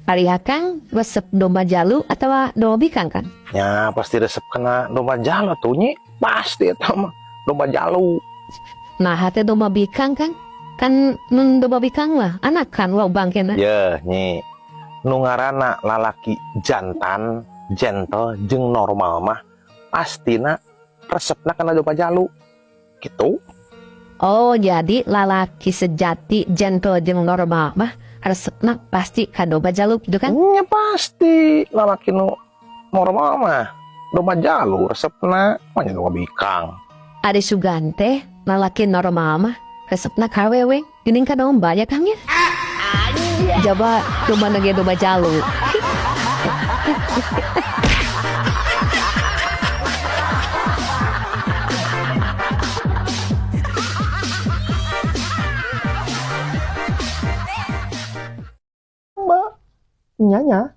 Ari Akang resep domba jalu atau domba bikang, Kang? Ya pasti resep kana domba jalu tuh, Nyi, pasti eta mah domba jalu. Nah, teh domba bikang, Kang? Kan nun domba bikang mah anakan wow bangkena. Ye, Nyi, nu ngaranna lalaki jantan, gentle jeung normal mah pastina resepna kana domba jalu gitu. Oh, jadi lalaki sejati, gentle jeung normal mah resepna pasti ka domba jalu gitu kan? Nya pasti, lalaki nu normal mah domba jalu resepna, mah domba bikang. Ari sugan teh lalaki normal mah resepna ka awewe geuning ka domba ya, Kang, ya? Jaba domba ge domba jalu. Mbak, nyanya.